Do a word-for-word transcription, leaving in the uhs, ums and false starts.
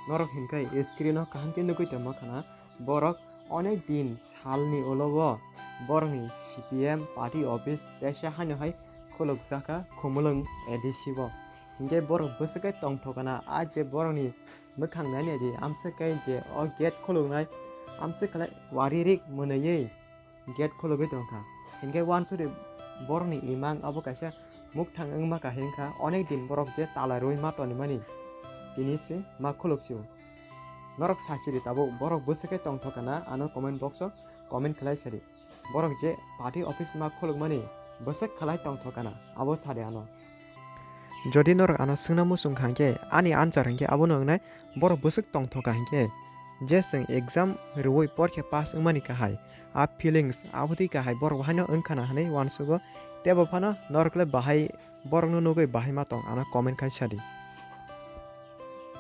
Norok hinkhe screen o kaham khe nugwi tongma khana, borok onek din salni ulo o borokni C P M party office teisa haino hai khulukjakha Khumulwng A D C o. Hinkhe borok bwswk khe tongthokana, a je borokni mwkhang nainai di, amswk khe je o gate khuluknai, amswk khlai waririk mwnwiwi gate khulugwi tongkha. Hinkhe uansuri borokni imang abo kaisa mukthang wngma kaham kha, onek din borok je tala rwui ma tonimani tini se ma khulukchio. Norok sachiri tabuk borok bwswk khe tongthokana, ano comment box o comment khlai sadi. Borok je party office ma khulukmani bwswk khlai tongthokana abo sadi ano. Jodi norok ano swngna muchung kha hinkhe ani answer hinkhe abono wngnai, borok bwswk tongthoka hinkhe je chwng exam rwui porkhe pass wngmani kahai, a feelings abotwi kahai borok haino wngkhana hinwi uansugo. Tebo phano norokle bahai borokno nugwi bahai ma tong ano comment khai sadi.